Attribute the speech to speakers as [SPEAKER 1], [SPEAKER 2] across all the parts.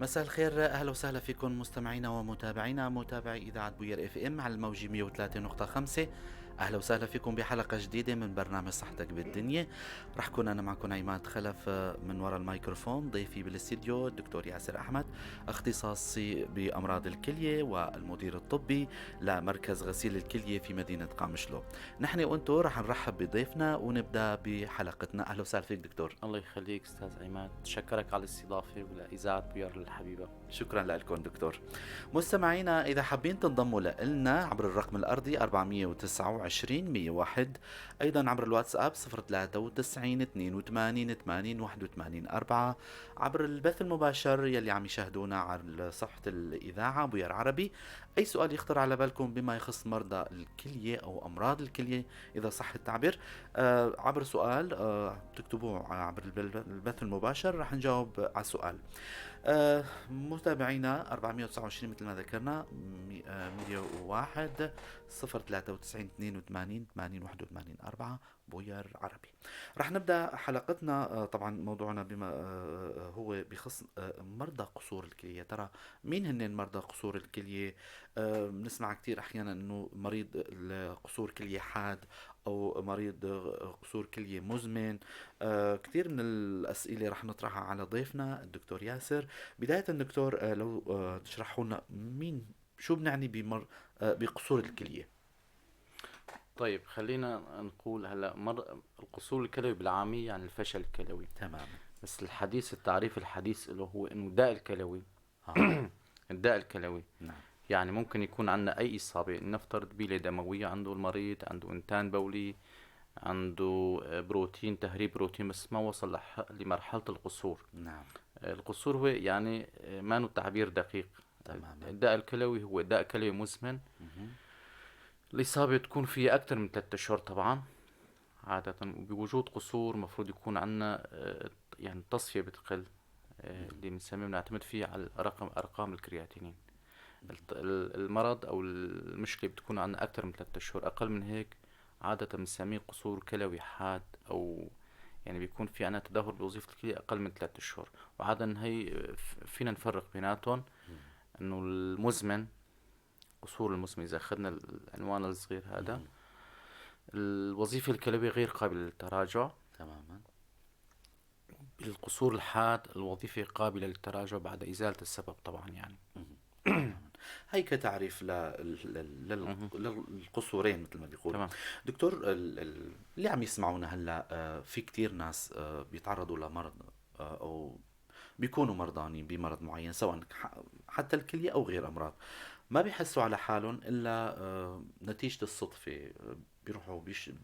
[SPEAKER 1] مساء الخير، اهلا وسهلا فيكم مستمعينا ومتابعينا متابعي اذاعة بوير FM على الموجة 103.5. اهلا وسهلا فيكم بحلقة جديدة من برنامج صحتك بالدنيا. رح كون انا معكم عماد خلف من وراء الميكروفون، ضيفي بالاستديو الدكتور ياسر احمد، اختصاصي بامراض الكلية والمدير الطبي لمركز غسيل الكلية في مدينة قامشلو. نحن وانتم رح نرحب بضيفنا ونبدا بحلقتنا. اهلا وسهلا فيك دكتور.
[SPEAKER 2] الله يخليك استاذ عماد، تشكرك على الاستضافة ولاذاعه بوير الحبيبة.
[SPEAKER 1] شكرا لكم دكتور. مستمعينا اذا حابين تنضموا لنا عبر الرقم الارضي 429 101، ايضا عبر الواتساب 093 82 80 81 4، عبر البث المباشر يلي عم يشاهدونا على صفحة الاذاعة بوير عربي. اي سؤال يخطر على بالكم بما يخص مرضى الكلية او امراض الكلية اذا صح التعبير، عبر سؤال تكتبوه عبر البث المباشر رح نجاوب على السؤال. متابعينا 429 مثل ما ذكرنا 101 093 82 80 81 4 بوير عربي. رح نبدا حلقتنا. طبعا موضوعنا بما هو بخص مرضى قصور الكلية. ترى مين هن مرضى قصور الكلية؟ بنسمع كثير احيانا انه مريض قصور كليه حاد او مريض قصور كليه مزمن. كثير من الاسئلة رح نطرحها على ضيفنا الدكتور ياسر. بداية دكتور، لو تشرحوا لنا مين شو بنعني بقصور الكلية؟
[SPEAKER 2] طيب، خلينا نقول هلا القصور الكلوي بالعامية يعني الفشل الكلوي. بس الحديث، التعريف الحديث له هو انه داء الكلوي. الداء الكلوي. يعني ممكن يكون عندنا اي اصابه، نفترض بيلة دموية عنده المريض، عنده انتان بولي، عنده بروتين، تهريب بروتين، بس ما وصل لمرحلة القصور. القصور هو يعني ما تعبير دقيق. الداء الكلوي هو داء كلوي مزمن. الإصابة تكون فيها أكثر من 3 أشهر طبعا عادة، بوجود قصور مفروض يكون عندنا يعني التصفية بتقل، اللي بنسميه بنعتمد فيه على أرقام الكرياتينين. المرض أو المشكلة بتكون عندنا أكثر من 3 أشهر، أقل من هيك عادة بنسميه قصور كلوي حاد، أو يعني بيكون في عندنا تدهور بوظيفة الكلية أقل من 3 أشهر. وعادة هي فينا نفرق بيناتهم، إنه المزمن، قصور المزمن إذا أخذنا العنوان الصغير هذا، الوظيفة الكلوية غير قابلة للتراجع. بالقصور الحاد الوظيفة قابلة للتراجع بعد إزالة السبب طبعا يعني.
[SPEAKER 1] هي كتعريف للقصورين مثل ما بيقولوا. دكتور، اللي عم يسمعونا هلا في كتير ناس بيتعرضوا لمرض او بيكونوا مرضانين بمرض معين، سواء حتى الكلية او غير امراض، ما بيحسوا على حالهم الا نتيجة الصدفة، بيروحوا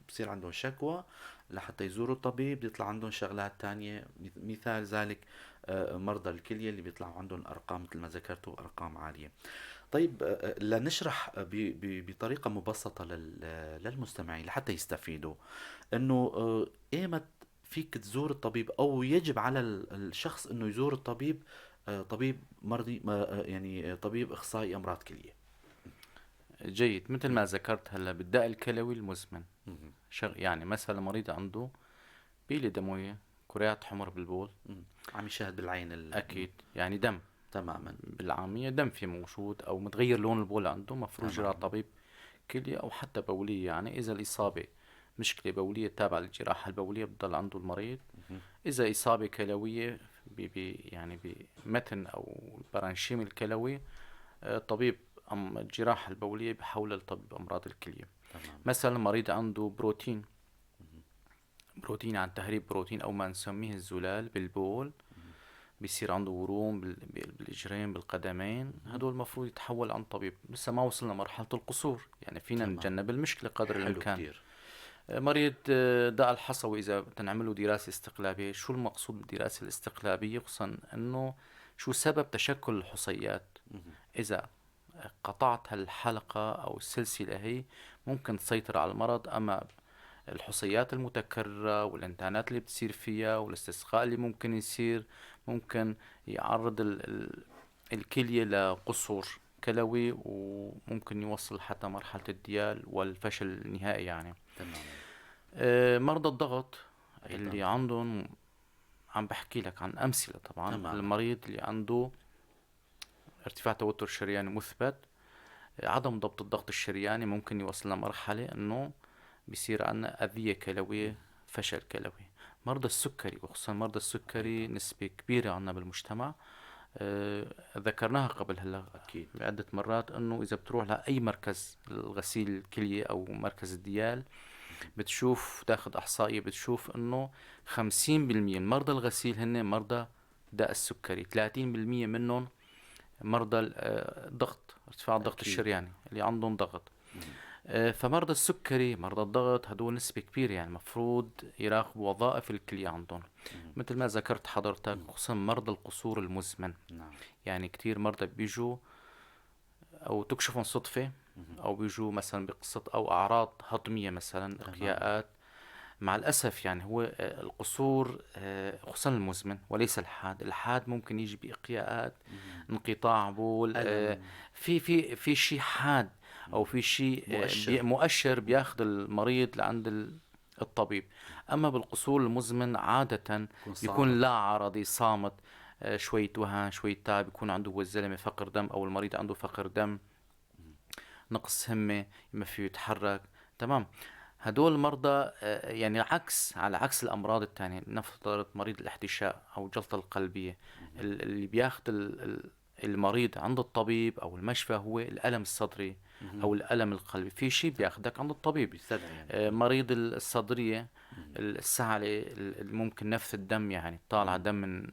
[SPEAKER 1] بصير عندهم شكوى لحتى يزوروا الطبيب، بيطلع عندهم شغلات تانية. مثال ذلك مرضى الكلية اللي بيطلعوا عندهم أرقام مثل ما ذكرتوا أرقام عالية. طيب، لنشرح بطريقة مبسطة للمستمعين لحتى يستفيدوا، انه ايمت فيك تزور الطبيب او يجب على الشخص انه يزور الطبيب، طبيب مرضي يعني طبيب اخصائي امراض كليه؟
[SPEAKER 2] جيد، مثل ما ذكرت هلا بالداء الكلوي المزمن، يعني مثلا مريض عنده بيلة دموية، كريات حمر بالبول.
[SPEAKER 1] عم يشاهد بالعين
[SPEAKER 2] أكيد، يعني دم. بالعامية دم في موجود أو متغير لون البول عنده، مفروض يجي طبيب كلية أو حتى بولية. يعني إذا الإصابة مشكلة بولية تابعة للجراحة البولية بضل عنده المريض. إذا إصابة كلوية بي يعني بمتن أو البرانشيم الكلوي، طبيب أم الجراحة البولية بحول لطبيب أمراض الكلية. مثلا مريض عنده بروتين عن تهريب بروتين أو ما نسميه الزلال بالبول، بيصير عنده وروم بالاجرين، بالقدمين، هدول المفروض يتحول عند طبيب. لسه ما وصلنا مرحلة القصور، يعني فينا نتجنب المشكلة قدر الإمكان.
[SPEAKER 1] كتير.
[SPEAKER 2] مريض داء الحصوي، إذا بدنا له دراسة استقلابية، شو المقصود بالدراسة الاستقلابية؟ خصوصا إنه شو سبب تشكل الحصيات. إذا قطعت هالحلقة أو السلسلة هي ممكن تسيطر على المرض. أما الحصيات المتكررة والانتانات اللي بتصير فيها والاستسقاء اللي ممكن يصير ممكن يعرض الكلية لقصور كلوي، وممكن يوصل حتى مرحلة الديال والفشل النهائي يعني. مرضى الضغط اللي عندهم، عم بحكي لك عن أمثلة طبعا. المريض اللي عنده ارتفاع توتر شرياني مثبت، عدم ضبط الضغط الشرياني ممكن يوصل لمرحلة إنه بيصير عندنا أذية كلوية، فشل كلوي. مرضى السكري، وخصوصا مرضى السكري نسبة كبيرة عندنا بالمجتمع، ذكرناها قبل هلا
[SPEAKER 1] أكيد
[SPEAKER 2] بعدة مرات، إنه إذا بتروح لأي مركز الغسيل الكلية أو مركز الديال بتشوف، تاخذ إحصائية، بتشوف إنه 50% من مرضى الغسيل هن مرضى داء السكري، 30% منهم مرضى الضغط، ارتفاع الضغط الشرياني اللي عندهم ضغط. فمرضى السكري، مرضى الضغط، هدول نسبة كبيرة، يعني المفروض يراقبوا وظائف الكلية عندهم. مثل ما ذكرت حضرتك، خصوصا مرضى القصور المزمن. يعني كتير مرضى بيجوا أو تكشفهم صدفة، أو بيجوا مثلا بقصة أو أعراض هضمية مثلا، إقياءات. مع الأسف يعني هو القصور، خصوصا المزمن وليس الحاد. الحاد ممكن يجي بإقياءات، انقطاع بول،
[SPEAKER 1] ألم.
[SPEAKER 2] في شيء حاد أو في شيء،
[SPEAKER 1] مؤشر.
[SPEAKER 2] مؤشر بياخذ المريض لعند الطبيب. أما بالقصور المزمن عادة
[SPEAKER 1] يكون صامت.
[SPEAKER 2] بيكون لا عرضي، صامت، شوية وهن، شوية تعب، بيكون عنده هو الزلمة فقر دم أو المريض عنده فقر دم، نقص همة، ما فيه يتحرك. تمام. هدول المرضى، يعني على عكس الأمراض الثانية، نفترض مريض الاحتشاء أو الجلطة القلبية، اللي بياخذ المريض عند الطبيب أو المشفى هو الألم الصدري أو الألم القلبي، في شيء بياخذك عند الطبيب.
[SPEAKER 1] بيستدعي يعني.
[SPEAKER 2] مريض الصدرية، السعلة، ممكن نفث الدم، يعني طالع دم من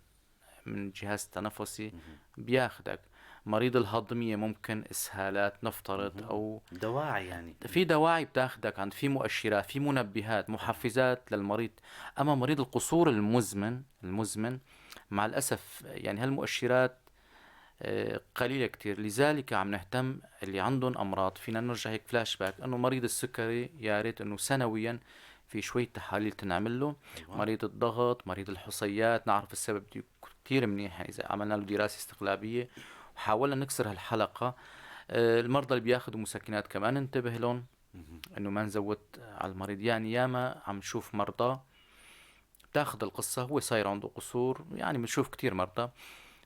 [SPEAKER 2] الجهاز التنفسي، بياخذك. مريض الهضمية ممكن إسهالات نفترض، أو
[SPEAKER 1] دواعي، يعني
[SPEAKER 2] في دواعي بتاخدك عند، في مؤشرات، في منبهات، محفزات للمريض. أما مريض القصور المزمن مع الأسف يعني هالمؤشرات، قليلة كتير. لذلك عم نهتم اللي عندهم أمراض. فينا نرجع هيك فلاش باك إنه مريض السكري يا ريت إنه سنويا في شوية تحاليل تنعمل له. مريض الضغط، مريض الحصيات، نعرف السبب كتير منيح، يعني إذا عملنا له دراسة استقلابية وحاولنا نكسر هالحلقة. المرضى اللي بياخذوا مسكنات كمان ننتبه لهم، إنه ما نزود على المريض. يعني ياما عم نشوف مرضى بتاخذ القصة هو صاير عنده قصور، يعني بنشوف كتير مرضى،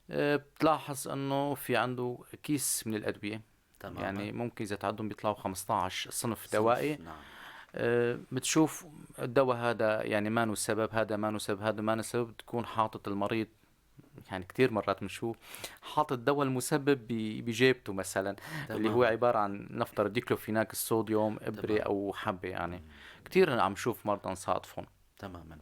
[SPEAKER 2] بتلاحظ إنه في عنده كيس من الأدوية. يعني ممكن إذا تعدهم بيطلعوا 15 صنف دوائي. بتشوف الدواء هذا يعني ما نو سبب، هذا ما نو سبب، هذا ما نو سبب، بتكون حاطط المريض، يعني كتير مرات بنشوف حاطط الدواء المسبب بجيبته مثلا، اللي هو عبارة عن نفترض ديكلوفيناك الصوديوم، إبرة أو حبة. يعني كتير عم نشوف مرضى نصادفهم.
[SPEAKER 1] تماما.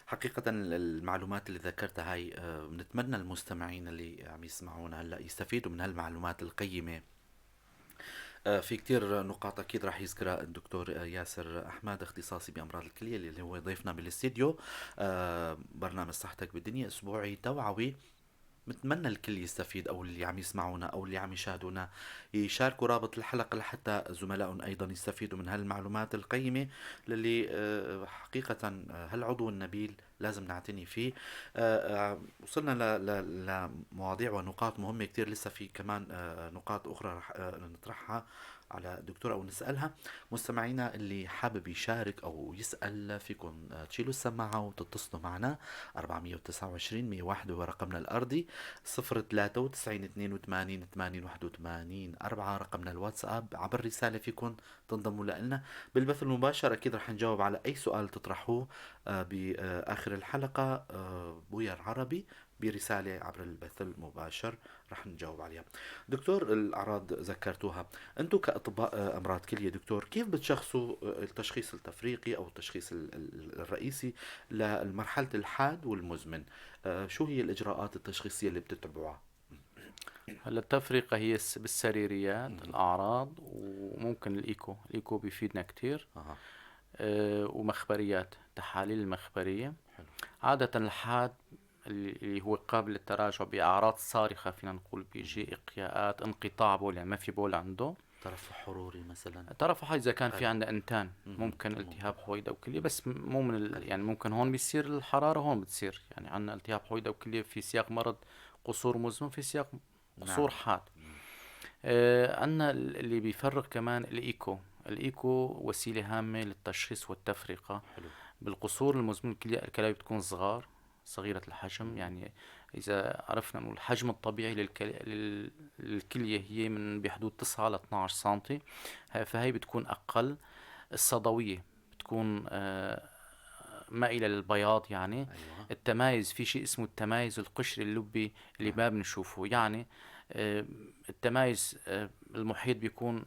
[SPEAKER 1] حقيقة المعلومات اللي ذكرتها هاي، بنتمنى المستمعين اللي عم يسمعونا هلأ يستفيدوا من هالمعلومات القيمة. في كتير نقاط أكيد راح يذكرها الدكتور ياسر أحمد، اختصاصي بأمراض الكلية اللي هو ضيفنا بالاستديو. برنامج صحتك بالدنيا أسبوعي توعوي، بتمنى الكل يستفيد، أو اللي عم يسمعونا أو اللي عم يشاهدونا يشاركوا رابط الحلقة لحتى زملائهم أيضا يستفيدوا من هالمعلومات القيمة للي، حقيقة، هالعضو النبيل لازم نعتني فيه. وصلنا لمواضيع ونقاط مهمة كتير، لسه في كمان، نقاط أخرى رح، نطرحها على الدكتور أو نسألها. مستمعينا اللي حابب يشارك أو يسأل فيكم، تشيلوا السماعة وتتصلوا معنا 429 101 هو رقمنا الأرضي، صفر تلاتة وتسعين اثنين وثمانين ثمانين واحد وثمانين 4 رقمنا الواتساب. عبر رسالة فيكم تنضموا لنا بالبث المباشر، أكيد رح نجاوب على أي سؤال تطرحوه، بآخر الحلقة، بوير عربي برسالة عبر البث المباشر رح نجاوب عليها. دكتور، الأعراض ذكرتوها، أنتم كأطباء، أمراض كلية دكتور، كيف بتشخصوا، التشخيص التفريقي أو التشخيص الرئيسي لمرحلة الحاد والمزمن؟ شو هي الإجراءات التشخيصية اللي بتتبعوها؟
[SPEAKER 2] هلا التفرقة هي بالسريريات، الأعراض، وممكن الإيكو. الإيكو بيفيدنا كتير. ومخبريات، تحاليل المخبرية. عادة الحاد اللي هو قابل للتراجع بأعراض صارخة، فينا نقول بيجي إقياءات، انقطاع بول، يعني ما في بول عنده،
[SPEAKER 1] ترفع حروري مثلا،
[SPEAKER 2] ترفع إذا كان في عنده إنتان، ممكن التهاب حويضة وكلية، بس مو من يعني ممكن هون بيصير الحرارة، هون بتصير، يعني عندنا التهاب حويضة وكلية في سياق مرض قصور مزمن، في سياق قصور حاد. عندنا اللي بيفرق كمان الإيكو. الإيكو وسيلة هامة للتشخيص والتفرقة. بالقصور المزمن الكلاوي بتكون صغيرة الحجم، يعني إذا عرفنا إنه الحجم الطبيعي للكلية هي من بحدود 9 ل 12 سنتي، فهي بتكون أقل. الصدوية بتكون مائلة للبياض يعني.
[SPEAKER 1] أيوة.
[SPEAKER 2] التمايز، في شيء اسمه التمايز القشري اللبي اللي ما بنشوفه، يعني التمايز المحيط بيكون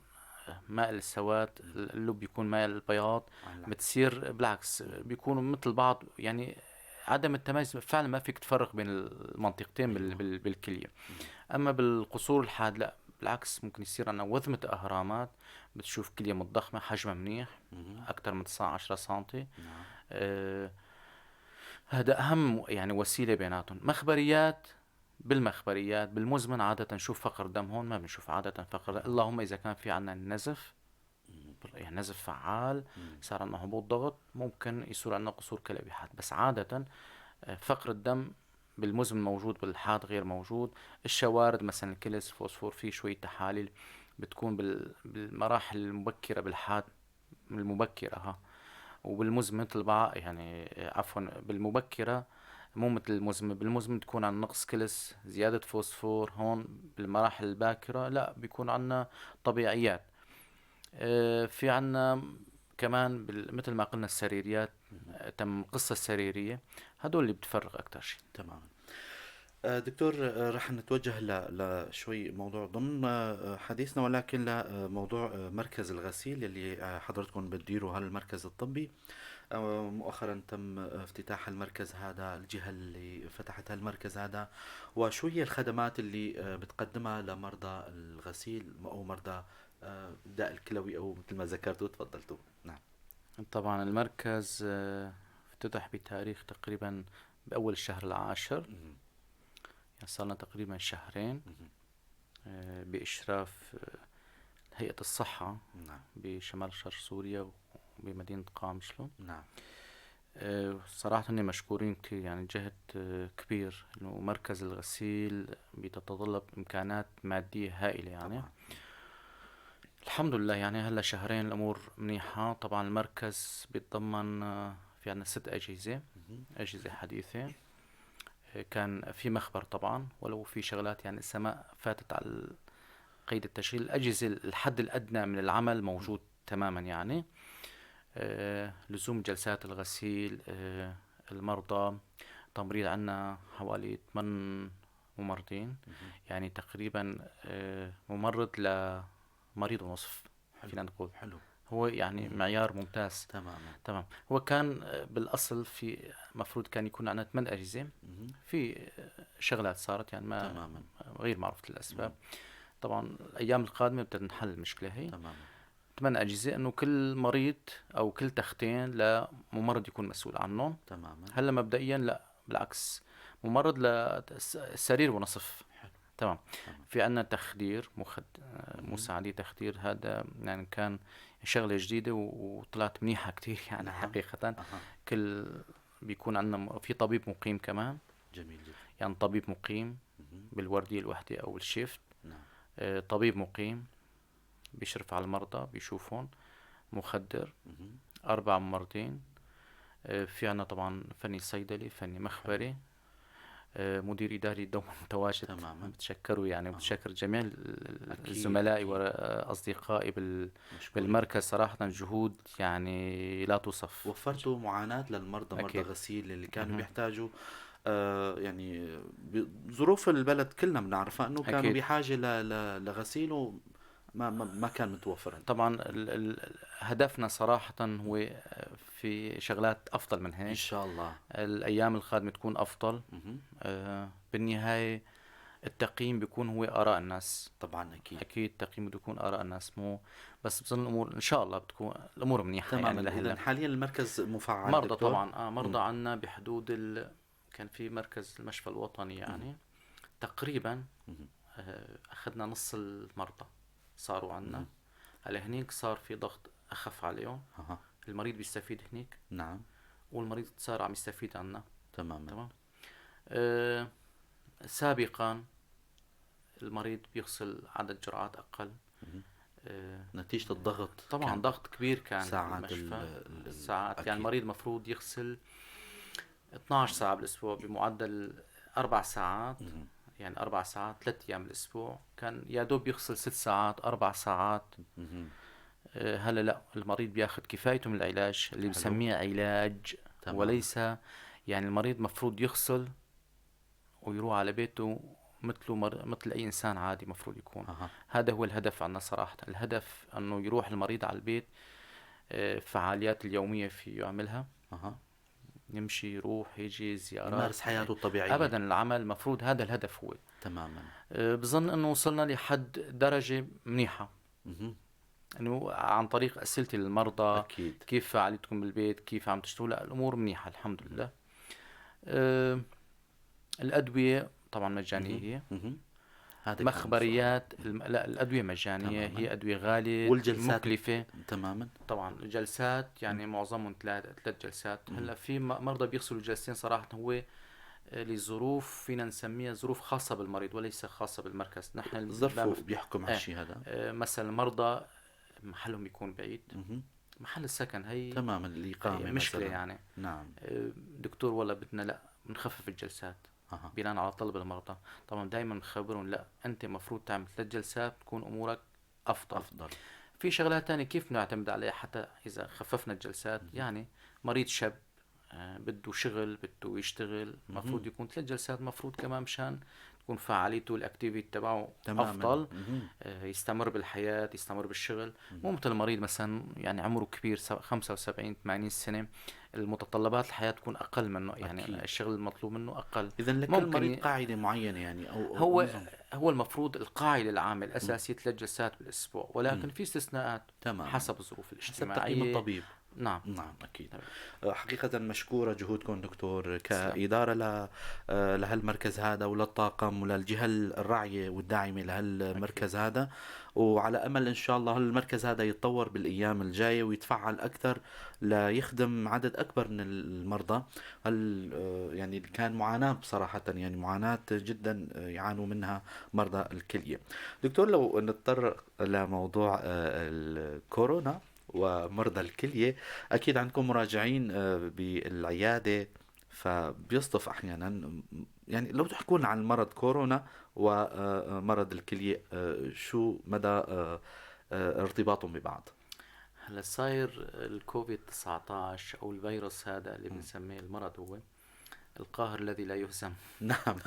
[SPEAKER 2] مائل للسواد، اللب بيكون مائل للبياض، بتصير بالعكس بيكونوا مثل بعض، يعني عدم التمايز فعلا ما فيك تفرق بين المنطقتين بالكلية. أما بالقصور الحاد لا، بالعكس ممكن يصير عندنا وذمة أهرامات، بتشوف كلية متضخمة حجمها منيح أكثر من 19 سنتي. هذا أهم يعني وسيلة بيناتهم. مخبريات، بالمخبريات بالمزمن عادة نشوف فقر دم، هون ما بنشوف عادة فقر دم، اللهم إذا كان في عنا نزف، يعني نزف فعال، صار عنا هبوط ضغط، ممكن يصير عنا قصور كلوي حاد، بس عادة فقر الدم بالمزمن موجود، بالحاد غير موجود. الشوارد مثلا الكلس فوسفور فيه شوية تحاليل بتكون بالمراحل المبكرة، بالحاد المبكرة ها، وبالمزمن مثل بعض، يعني عفوا بالمبكرة مو مثل المزمن، بالمزمن تكون عن نقص كلس، زيادة فوسفور، هون بالمراحل الباكرة لا بيكون عنا طبيعيات. في عنا كمان مثل ما قلنا السريريات، تم قصة السريرية، هدول اللي بتفرق أكتر شيء.
[SPEAKER 1] تماما. دكتور، رح نتوجه لشوي موضوع ضمن حديثنا، ولكن لموضوع مركز الغسيل اللي حضرتكم بتديروا هالمركز الطبي. مؤخرا تم افتتاح المركز هذا، الجهة اللي فتحت هالمركز هذا، وشو هي الخدمات اللي بتقدمها لمرضى الغسيل أو مرضى الداء الكلوي أو مثل ما ذكرتوا تفضلتوا؟ نعم.
[SPEAKER 2] طبعا المركز افتتح بتاريخ تقريبا بأول الشهر العاشر، يعني صار لنا تقريبا شهرين، بإشراف هيئة الصحة بشمال شرق سوريا وبمدينة قامشلو. صراحة هني مشكورين كتير، يعني جهد كبير، إنه مركز الغسيل بيتطلب إمكانات مادية هائلة يعني. الحمد لله يعني هلا شهرين الأمور منيحة. طبعا المركز بيتضمن في عندنا 6 أجهزة، أجهزة حديثة، كان في مخبر طبعا، ولو في شغلات يعني لسه ما فاتت على قيد التشغيل. الأجهزة الحد الأدنى من العمل موجود تماما يعني. لزوم جلسات الغسيل، المرضى، تمريض عنا حوالي 8 ممرضين، يعني تقريبا ممرض لمريض ونصف. فينا نقول. هو يعني معيار ممتاز. تمام. هو كان بالأصل في مفروض كان يكون عندنا 8 أجهزة، في شغلات صارت يعني ما غير معروفة الأسباب. طبعا الأيام القادمة بدها تنحل المشكلة هي. 8 أجهزة، إنه كل مريض أو كل تختين لممرض يكون مسؤول عنهم. هلا مبدئيا لا، بالعكس ممرض لسرير ونصف. في عندنا تخدير، مساعدي تخدير، هذا يعني كان شغلة جديدة وطلعت منيحة كتير يعني حقيقة. كل بيكون عندنا في طبيب مقيم كمان.
[SPEAKER 1] جميل جدا.
[SPEAKER 2] يعني طبيب مقيم بالوردية الوحدة أو الشيفت. طبيب مقيم بيشرف على المرضى، بيشوفهم، مخدر، 4 ممرضين، في عنا طبعا فني صيدلي، فني مخبري، مدير إداري دوما متواجد. بتشكره يعني، وبتشكر جميع زملائي وأصدقائي بالمركز. صراحة جهود يعني لا توصف.
[SPEAKER 1] وفرتوا معاناة للمرضى، مرضى غسيل اللي كانوا بيحتاجوا، يعني ظروف البلد كلنا بنعرفها إنه كانوا بحاجة لغسيل وما ما كان متوفر.
[SPEAKER 2] طبعا هدفنا صراحة هو في شغلات أفضل من هيك
[SPEAKER 1] إن شاء الله.
[SPEAKER 2] الأيام القادمة تكون أفضل. بالنهاية التقييم بيكون هو آراء الناس.
[SPEAKER 1] طبعا أكيد.
[SPEAKER 2] أكيد التقييم بده يكون آراء الناس، مو بس بظن الأمور إن شاء الله بتكون الأمور منيحة. لهلا.
[SPEAKER 1] إذن حاليا المركز مفعل
[SPEAKER 2] مرضى
[SPEAKER 1] دكتور؟
[SPEAKER 2] طبعا. مرضى عنا بحدود كان في مركز المشفى الوطني تقريبا، أخذنا نص المرضى صاروا عنا. هلا هنيك صار في ضغط أخف عليهم. المريض بيستفيد هنيك. والمريض صار عم يستفيد عنا. تمام. سابقا المريض بيغسل عدد جرعات أقل.
[SPEAKER 1] نتيجة الضغط
[SPEAKER 2] طبعا
[SPEAKER 1] كان
[SPEAKER 2] ضغط كبير كان
[SPEAKER 1] ساعات
[SPEAKER 2] بالمشفى. الساعات. المريض مفروض يغسل 12 ساعة بالأسبوع بمعدل 4 ساعات، يعني 4 ساعات 3 أيام بالأسبوع، كان يا دوب يغسل 6 ساعات 4 ساعات. هلا لا، المريض بياخذ كفايته من العلاج اللي بسميه علاج. تمام. وليس يعني المريض مفروض يغسل ويروح على بيته مثل أي إنسان عادي مفروض يكون. هذا هو الهدف عندنا صراحة، الهدف أنه يروح المريض على البيت، فعاليات اليومية فيه يعملها. يمشي يروح يجي زيارات،
[SPEAKER 1] يمارس حياته الطبيعية
[SPEAKER 2] أبدا. العمل مفروض هذا الهدف هو.
[SPEAKER 1] تماما.
[SPEAKER 2] بظن أنه وصلنا لحد درجة منيحة. أنه عن طريق أسئلتي للمرضى.
[SPEAKER 1] أكيد.
[SPEAKER 2] كيف فعاليتكم بالبيت، كيف عم تشتغلوا، لا الأمور منيحة الحمد لله. الأدوية طبعا مجانية. هذا مخبريات لا الأدوية مجانية. تماماً. هي أدوية غالية
[SPEAKER 1] والجلسات
[SPEAKER 2] مكلفة.
[SPEAKER 1] تماما.
[SPEAKER 2] طبعا الجلسات يعني معظمهم 3 جلسات. هلا في مرضى بيغسلوا جلستين صراحة، هو لظروف فينا نسميها ظروف خاصة بالمريض وليس خاصة بالمركز. نحن
[SPEAKER 1] الظرف بيحكم على الشيء هذا.
[SPEAKER 2] مثلا المرضى محلهم يكون بعيد. محل السكن هي
[SPEAKER 1] تماما الإقامة
[SPEAKER 2] مشكلة مثلاً. يعني
[SPEAKER 1] نعم.
[SPEAKER 2] دكتور والله بدنا لا بنخفف الجلسات. بناء على طلب المرضى. طبعا دائما بنخبرهم لا انت مفروض تعمل 3 جلسات تكون امورك افضل. في شغلات تانية كيف نعتمد عليها حتى اذا خففنا الجلسات. يعني مريض شاب بده شغل، بده يشتغل، مفروض يكون 3 جلسات، مفروض كمان مشان تكون فعاليته ال activity تبعه افضل. يستمر بالحياة، يستمر بالشغل. مو مثل المريض مثلا يعني عمره كبير 75 80 سنة، المتطلبات الحياة تكون أقل منه، يعني
[SPEAKER 1] أكيد.
[SPEAKER 2] الشغل المطلوب منه أقل.
[SPEAKER 1] إذا لكل مريض قاعدة معينة يعني أو
[SPEAKER 2] هو نظام. هو المفروض القاعدة العامة الأساسية 3 جلسات بالأسبوع، ولكن في استثناءات.
[SPEAKER 1] تمام.
[SPEAKER 2] حسب الظروف الاجتماعية،
[SPEAKER 1] حسب تقييم الطبيب.
[SPEAKER 2] نعم.
[SPEAKER 1] نعم أكيد. حقيقة مشكورة جهودكم دكتور كإدارة لهالمركز هذا وللطاقم وللجهة الراعية والداعمة لهالمركز هذا، وعلى أمل إن شاء الله هالمركز هذا يتطور بالأيام الجاية ويتفعل أكثر ليخدم عدد أكبر من المرضى. هل يعني كان معاناة بصراحة، يعني معاناة جدا يعانوا منها مرضى الكلية. دكتور لو نضطر لموضوع الكورونا ومرضى الكلية، أكيد عندكم مراجعين بالعيادة فبيصطف أحيانا، يعني لو تحكون عن مرض كورونا ومرض الكلية شو مدى ارتباطهم ببعض؟
[SPEAKER 2] هلا صاير الكوفيد 19 أو الفيروس هذا اللي بنسميه المرض هو القاهر الذي لا يهزم.
[SPEAKER 1] نعم.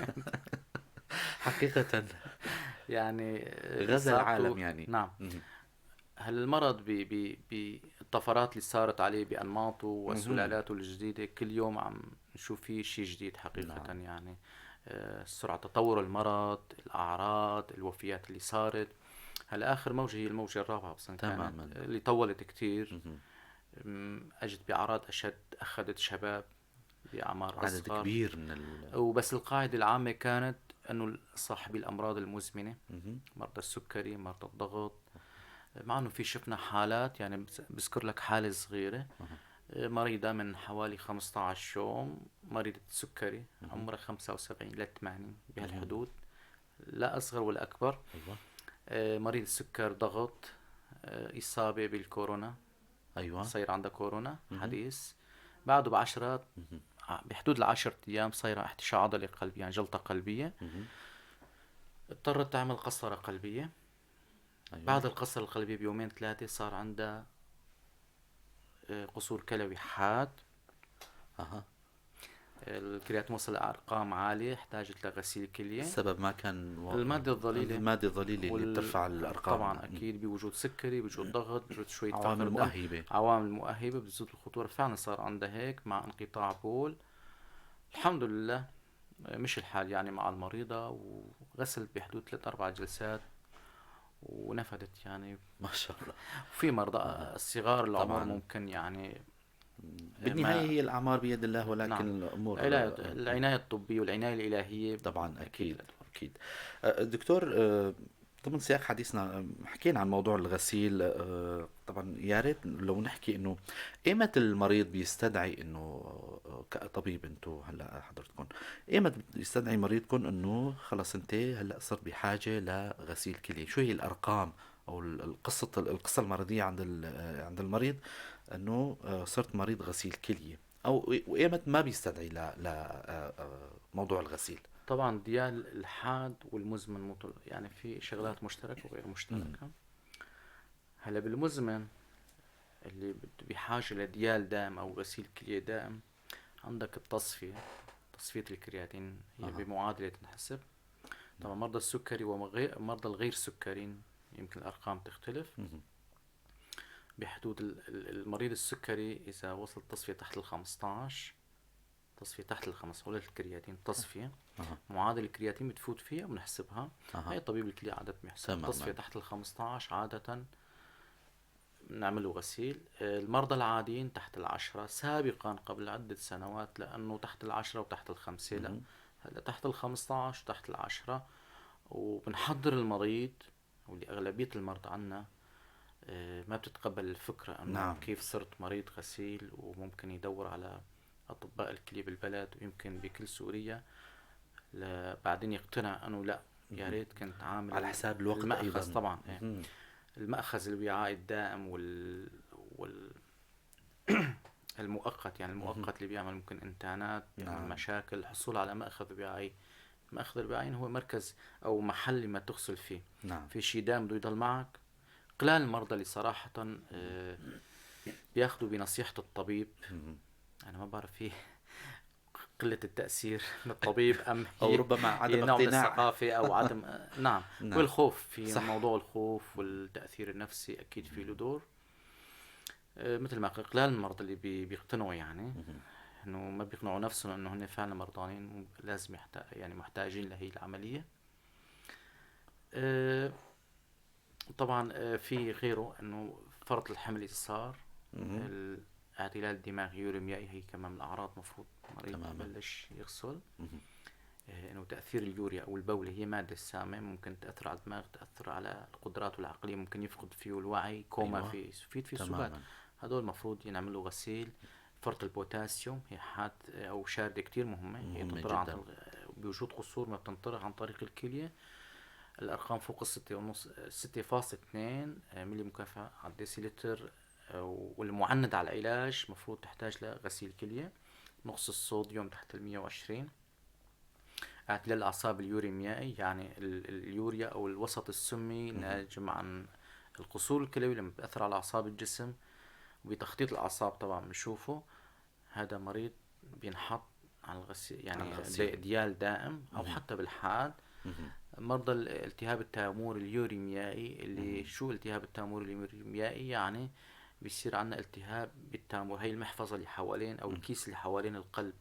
[SPEAKER 1] حقيقة
[SPEAKER 2] يعني
[SPEAKER 1] غزا العالم يعني.
[SPEAKER 2] نعم. هل المرض بالطفرات اللي صارت عليه بأنماطه وسلالاته الجديدة كل يوم عم نشوف فيه شيء جديد حقيقة.
[SPEAKER 1] نعم.
[SPEAKER 2] يعني سرعة تطور المرض، الأعراض، الوفيات اللي صارت. هلا آخر موجة هي الموجة الرابعة بس
[SPEAKER 1] تماما
[SPEAKER 2] اللي طولت كتير، أجت بأعراض أشد، أخذت شباب بأعمار
[SPEAKER 1] عدد
[SPEAKER 2] أصغر،
[SPEAKER 1] كبير من
[SPEAKER 2] وبس القاعدة العامة كانت أنه صاحبي الأمراض المزمنة، مرضى السكري، مرضى الضغط، مع أنه في شفنا حالات، يعني بذكر لك حالة صغيرة، مريضة من حوالي 15 يوم، مريضة سكري، عمرها 75 ل 80 بهالحدود، لا أصغر ولا أكبر.
[SPEAKER 1] أيوة.
[SPEAKER 2] مريض السكر، ضغط، إصابة بالكورونا.
[SPEAKER 1] أيوة.
[SPEAKER 2] صاير عندها كورونا حديث، بعده بعشرة، بحدود 10 أيام صايرة احتشاء عضلي قلبي، يعني جلطة قلبية. اضطرت تعمل قسطرة قلبية.
[SPEAKER 1] أيوة.
[SPEAKER 2] بعد القسطرة القلبية بيومين 3 صار عندها قصور كلوي حاد. الكرياتين وصل لأرقام عالية، احتاجت لغسيل كلية.
[SPEAKER 1] السبب ما كان
[SPEAKER 2] المادة الظليلة.
[SPEAKER 1] المادة الظليلة اللي بترفع الأرقام.
[SPEAKER 2] طبعا أكيد، بوجود سكري، بوجود ضغط، بوجود شوية
[SPEAKER 1] عوامل
[SPEAKER 2] فقر دم.
[SPEAKER 1] مؤهبة.
[SPEAKER 2] عوامل مؤهبة بتزيد الخطورة. فعلا صار عندها هيك مع انقطاع بول. الحمد لله مش الحال يعني مع المريضة، وغسلت بحدود 3-4 جلسات ونفدت يعني.
[SPEAKER 1] ما شاء الله.
[SPEAKER 2] في مرضى الصغار العمر
[SPEAKER 1] طبعاً.
[SPEAKER 2] ممكن يعني
[SPEAKER 1] بالنهاية
[SPEAKER 2] ما
[SPEAKER 1] هي الأعمار بيد الله، ولكن
[SPEAKER 2] نعم.
[SPEAKER 1] الأمور
[SPEAKER 2] العناية الطبية والعناية الإلهية
[SPEAKER 1] طبعاً،
[SPEAKER 2] أكيد
[SPEAKER 1] أكيد،
[SPEAKER 2] لها دور.
[SPEAKER 1] أكيد. دكتور، ضمن سياق حديثنا، حكينا عن موضوع الغسيل. طبعاً يا ريت لو نحكي إنه إيمت المريض بيستدعي إنه، كطبيب أنتو هلأ حضرتكم، إيمت بيستدعي مريضكم إنه خلص أنت هلأ صرت بحاجة لغسيل كلي؟ شو هي الأرقام أو القصة المرضية عند المريض إنه، صرت مريض غسيل كلية، أو وإيمت ما بيستدعي ل، موضوع الغسيل؟
[SPEAKER 2] طبعا ديال الحاد والمزمن مطل، يعني في شغلات مشتركة وغير مشتركة. هلا بالمزمن اللي بحاجة لديال دائم أو غسيل كلية دائم، عندك التصفية، تصفية الكرياتين هي بمعادلة تنحسب. طبعا مرضى السكري ومرضى الغير سكريين يمكن الأرقام تختلف. بحدود المريض السكري إذا وصل التصفية تحت ال15، تصفية تحت الخمس، ولا الكرياتين تصفية. معادلة الكرياتين بتفوت فيها وبنحسبها. هاي طبيب الكلية عادة بيحسب تصفية تحت ال15 عادة بنعمله غسيل. المرضى العاديين تحت 10 سابقا قبل عدة سنوات، لأنه تحت 10 وتحت 5، لا هلا تحت ال15 وتحت 10. وبنحضر المريض، واللي أغلبية المرضى عنا ما بتتقبل الفكرة أنه كيف صرت مريض غسيل، وممكن يدور على أطباء الكلية بالبلد ويمكن بكل سوريا، بعدين يقتنع أنه لا يا ريت كنت عامل
[SPEAKER 1] على حساب الوقت
[SPEAKER 2] المأخذ
[SPEAKER 1] أيضاً.
[SPEAKER 2] طبعاً، إيه. المأخذ الوعائي الدائم المؤقت، يعني المؤقت اللي بيعمل ممكن إنتانات، بيعمل مشاكل. الحصول على مأخذ وعائي، مأخذ الوعائي هو مركز أو محل ما تغسل فيه. في شيء دائم بده يضل معك. قلال المرضى اللي صراحة بياخذوا بنصيحة الطبيب. أنا ما بعرف فيه قلة التأثير من الطبيب أم
[SPEAKER 1] أو
[SPEAKER 2] هي
[SPEAKER 1] ربما عدم
[SPEAKER 2] هي نوع من
[SPEAKER 1] اقتناع.
[SPEAKER 2] الثقافة أو عدم، نعم. والخوف في موضوع الخوف والتأثير النفسي أكيد في له دور. مثل ما قلت قلال المرضى اللي بيقتنعوا، إنه ما بيقنعوا نفسهم إنه هن فعلا مرضانين لازم محتاجين لهي العملية. طبعا، في غيره إنه فرط الحمل إذا صار، اعتلال الدماغي يوريميائي هي كمان من الأعراض مفروض المريض يبلش يغسل. إنه تأثير اليوريا أو البول هي مادة سامة ممكن تأثر على الدماغ، تأثر على القدرات العقلية، ممكن يفقد فيه الوعي، كوما، في سبات. هدول المفروض ينعملوا غسيل. فرط البوتاسيوم هي حاد أو شاردة كتير مهمة، هي
[SPEAKER 1] مهمة
[SPEAKER 2] تنطرح عن
[SPEAKER 1] جداً.
[SPEAKER 2] طريق، بوجود قصور ما بتنطرح عن طريق الكلية. الأرقام فوق الستة ونص، 6.2، ملي مكافأة على الديسيلتر، والمعند على العلاج مفروض تحتاج لغسيل كلية. نقص الصوديوم تحت المية وعشرين. اعتلال الأعصاب اليوريميائي، يعني اليوريا أو الوسط السمي ناجم عن القصور الكلوي لما بتأثر على أعصاب الجسم وبتخطيط الأعصاب طبعا بنشوفه. هذا مريض بينحط على الغسيل، يعني
[SPEAKER 1] على الغسيل.
[SPEAKER 2] ديال دائم أو حتى بالحاد. مرضى الالتهاب التامور اليوريميائي، اللي شو التهاب التامور اليوريميائي؟ يعني بيصير عندنا التهاب بالتامور، هي المحفظة اللي حوالين أو الكيس اللي حوالين القلب،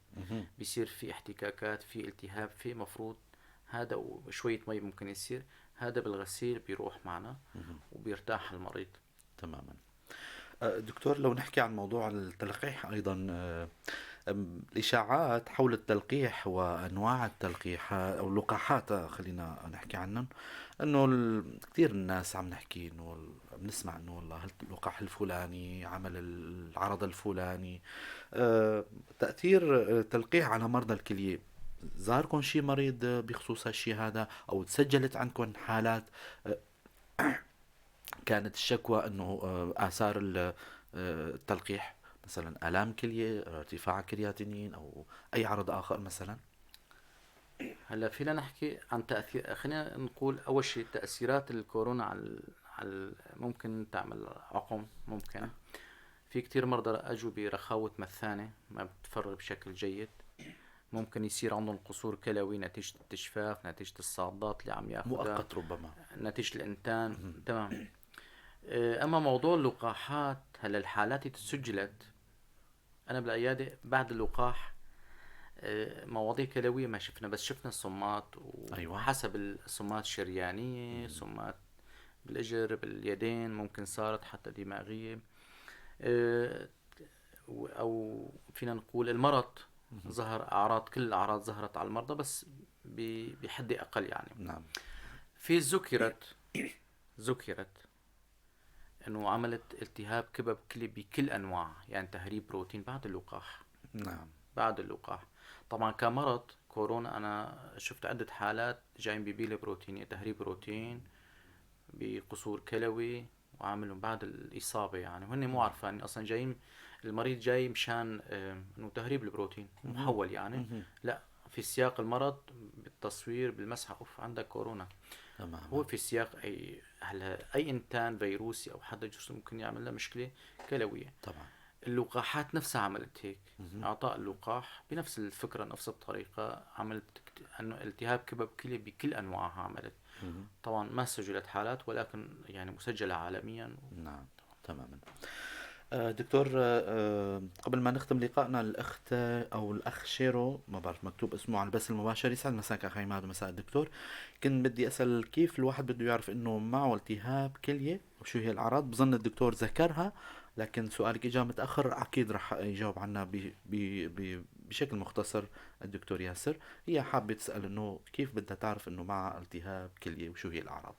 [SPEAKER 2] بيصير في احتكاكات، في التهاب، في مفروض هذا وشوية مي ممكن يصير هذا بالغسيل بيروح معنا وبيرتاح المريض.
[SPEAKER 1] تماما. دكتور، لو نحكي عن موضوع التلقيح أيضا، الإشاعات حول التلقيح وأنواع التلقيح أو اللقاحات، خلينا نحكي عنهم، أنه كثير الناس عم نحكي أنه بنسمع أنه والله اللقاح الفلاني عمل العرض الفلاني. تأثير التلقيح على مرضى الكلية، زاركم شي مريض بخصوص هالشي هذا أو تسجلت عندكم حالات كانت الشكوى أنه آثار التلقيح مثلا آلام كلية، ارتفاع كرياتينين أو أي عرض آخر مثلا؟
[SPEAKER 2] هلا فينا نحكي عن تأثير، خلينا نقول أول شيء تأثيرات الكورونا على ممكن تعمل عقم، ممكن في كتير مرضى أجوا برخاوة مثانة ما بتفرغ بشكل جيد، ممكن يصير عندهم قصور كلوي نتيجة التجفاف، نتيجة الصادات اللي عم ياخذها،
[SPEAKER 1] مؤقت ربما،
[SPEAKER 2] نتيجة الإنتان. تمام. أما موضوع اللقاحات، هلا الحالات اللي تسجلت أنا بالعيادة بعد اللقاح، مواضيع كلوية ما شفنا، بس شفنا الصمات وحسب الصمات الشريانية، صمات بالإجر، باليدين، ممكن صارت حتى دماغية، أو فينا نقول المرض ظهر أعراض، كل الأعراض ظهرت على المرضى بس بحد أقل يعني. في ذكرت إنه عملت التهاب كبب كلي بكل أنواع، يعني تهريب بروتين بعد اللقاح. بعد اللقاح طبعا كمرض كورونا أنا شفت عدة حالات جايين ببيلة بروتينية، تهريب بروتين بقصور كلوي، وعاملهم بعد الإصابة يعني، وهن مو عارفين أصلا جايين، المريض جاي مشان إنه تهريب البروتين محول يعني. لا، في سياق المرض بالتصوير بالمسحه، اوف عندك كورونا.
[SPEAKER 1] تمام.
[SPEAKER 2] هو في سياق اي هلا اي انتان فيروسي او حدا جسمه ممكن يعمل له مشكلة كلويه.
[SPEAKER 1] طبعا.
[SPEAKER 2] اللقاحات نفسها عملت هيك. اعطاء اللقاح بنفس الفكرة، نفس الطريقة، عملت انه التهاب كبد كلي بكل انواعها عملت. طبعا ما سجلت حالات، ولكن يعني مسجله عالميا.
[SPEAKER 1] نعم تماما. دكتور، قبل ما نختم لقائنا، الأخت أو الأخ شيرو، ما بعرف مكتوب اسمه على البث المباشر، يسعد مساك أخي عماد ومساء الدكتور. كنت بدي أسأل كيف الواحد بده يعرف إنه معه التهاب كلية وشو هي الأعراض؟ بظن الدكتور ذكرها، لكن سؤالك إجا متأخر، أكيد رح يجاوب عنا بشكل مختصر الدكتور ياسر. هي حابة تسأل إنه كيف بدها تعرف إنه معها التهاب كلية وشو هي الأعراض؟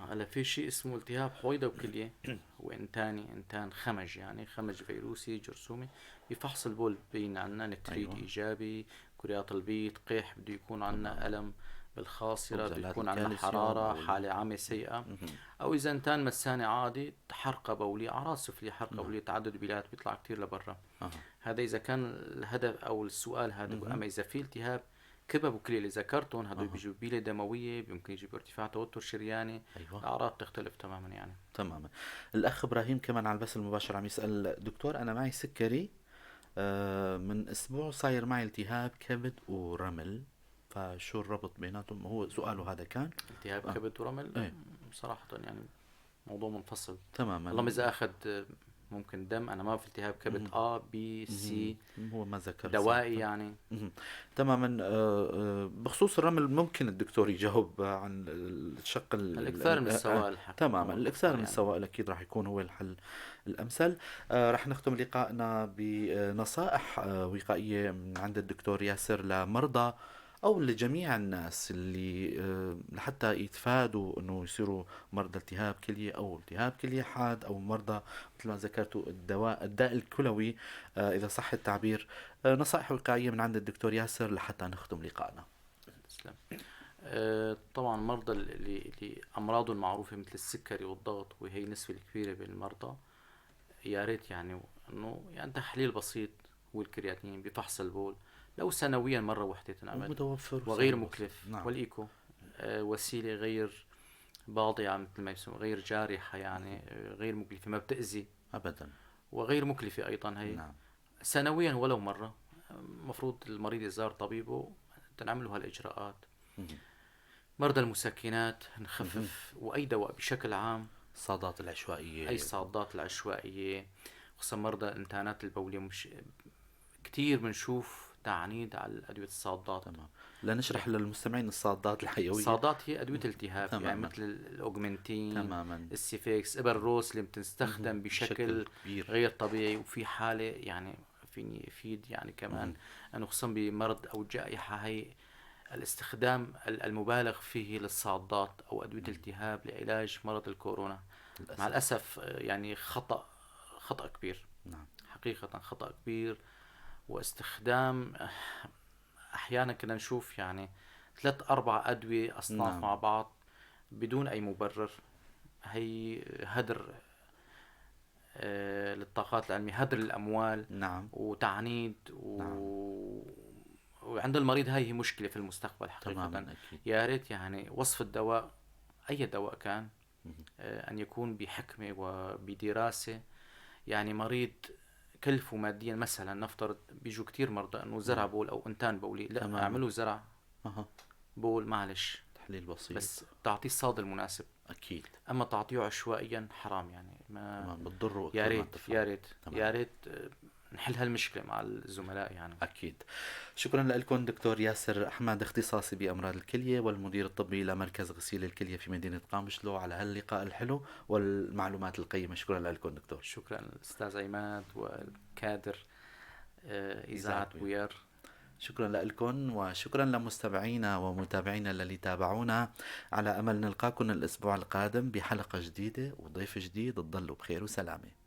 [SPEAKER 2] هلا في شيء اسمه التهاب حويضة وكلية، هو انتان خمج، يعني خمج فيروسي جرثومي. بفحص البول بين عنا نتريت. ايجابي، كريات البيض، قيح بده يكون عنا، الم بالخاصرة، بده يكون عنا حرارة، حالة عامة سيئة. او اذا انتان مثانة عادي، حرقة بولية، اعراض سفلية، حرقة بولية، تعدد بيلات بيطلع كتير لبرا. هذا اذا كان الهدف او السؤال هذا. اما اذا في التهاب كبب وكلية اللي ذكرتهم، هدول بيجوا بيلة دموية، ممكن يجيب ارتفاع توتر شرياني. الأعراض تختلف تماما يعني.
[SPEAKER 1] تماما. الأخ إبراهيم كمان على البث المباشر عم يسأل، دكتور أنا معي سكري، من أسبوع صاير معي التهاب كبد ورمل، فشو الربط بيناتهم؟ هو سؤاله هذا كان.
[SPEAKER 2] التهاب كبد ورمل؟
[SPEAKER 1] ايه.
[SPEAKER 2] صراحة يعني موضوع منفصل.
[SPEAKER 1] تماما.
[SPEAKER 2] اللهم إذا أخذ ممكن دم، أنا ما في التهاب كبد A B C.
[SPEAKER 1] هو ما ذكر.
[SPEAKER 2] دوائي يعني.
[SPEAKER 1] تماما. بخصوص الرمل ممكن الدكتور يجاوب عن الشق
[SPEAKER 2] الإكثار من السوائل.
[SPEAKER 1] تماما، الإكثار من السوائل أكيد راح يكون هو الحل الأمثل. راح نختم لقائنا بنصائح وقائية من عند الدكتور ياسر لمرضى أو لجميع الناس اللي لحتى يتفادوا أنه يصيروا مرضى التهاب كلية أو التهاب كلية حاد، أو مرضى مثل ما ذكرتوا الداء الكلوي، إذا صح التعبير. نصائح وقائية من عند الدكتور ياسر لحتى نختم لقائنا.
[SPEAKER 2] تسلم. طبعا مرضى اللي أمراضهم معروفة مثل السكري والضغط، وهي النسبة الكبيرة بين المرضى، يا ريت يعني إنه يعني تحليل بسيط هو الكرياتين بفحص البول لو سنويا مرة واحدة تنعمل،
[SPEAKER 1] متوفر
[SPEAKER 2] وغير
[SPEAKER 1] وسهل.
[SPEAKER 2] مكلف. والإيكو وسيلة غير باضعة مثل ما يسمى، غير جارحة يعني، غير مكلفة، ما بتأذي
[SPEAKER 1] أبدا،
[SPEAKER 2] وغير مكلفة أيضا هي. سنويا ولو مرة مفروض المريض يزار طبيبه تنعمل له هالإجراءات. مرضى المسكنات نخفف، وأي دواء بشكل عام،
[SPEAKER 1] الصادات العشوائية،
[SPEAKER 2] أي الصادات العشوائية، خصوصا مرضى الإنتانات البولية، مش كتير بنشوف تعنيد على أدوية الصادات.
[SPEAKER 1] لنشرح للمستمعين الصادات الحيوية.
[SPEAKER 2] الصادات هي أدوية التهاب، يعني مثل الأوغمنتين، السيفيكس، إبر الروس اللي بتستخدم بشكل
[SPEAKER 1] بشكل كبير.
[SPEAKER 2] غير طبيعي. وفي حالة يعني فيني أفيد يعني كمان أنه خصوصا بمرض أو جائحة، هي الاستخدام المبالغ فيه للصادات أو أدوية الالتهاب لعلاج مرض الكورونا.
[SPEAKER 1] للأسف.
[SPEAKER 2] مع الأسف يعني خطأ كبير. حقيقة خطأ كبير. واستخدام أحيانا كنا نشوف يعني 3-4 أدوية أصناف مع بعض بدون أي مبرر. هي هدر للطاقات العلمية، هدر للأموال، وتعنيد وعند المريض هاي هي مشكلة في المستقبل حقيقة.
[SPEAKER 1] أكيد.
[SPEAKER 2] يا ريت يعني وصف الدواء أي دواء كان، أن يكون بحكمة وبدراسة. يعني مريض كلفه ماديا مثلا، نفترض بيجوا كتير مرضى أنه زرع بول أو إنتان بولي، لا، اعملوا زرع بول، معلش
[SPEAKER 1] تحليل بسيط،
[SPEAKER 2] بس تعطيه الصاد المناسب. أما تعطيه عشوائيا حرام يعني، ما
[SPEAKER 1] بتضره أكثر
[SPEAKER 2] يا
[SPEAKER 1] ما
[SPEAKER 2] ريت،
[SPEAKER 1] تفهم.
[SPEAKER 2] يا ريت، يا ريت نحل هالمشكلة مع الزملاء يعني.
[SPEAKER 1] أكيد. شكرا لكم دكتور ياسر أحمد، اختصاصي بأمراض الكلية والمدير الطبي لمركز غسيل الكلية في مدينة قامشلو، على هاللقاء الحلو والمعلومات القيمة. شكرا لكم دكتور.
[SPEAKER 2] شكرا الأستاذ عماد والكادر إذاعة
[SPEAKER 1] إذاعة
[SPEAKER 2] بوير.
[SPEAKER 1] شكرا لكم وشكرا لمستمعينا ومتابعينا اللي تابعونا. على أمل نلقاكم الأسبوع القادم بحلقة جديدة وضيف جديد. تضلوا بخير وسلامة.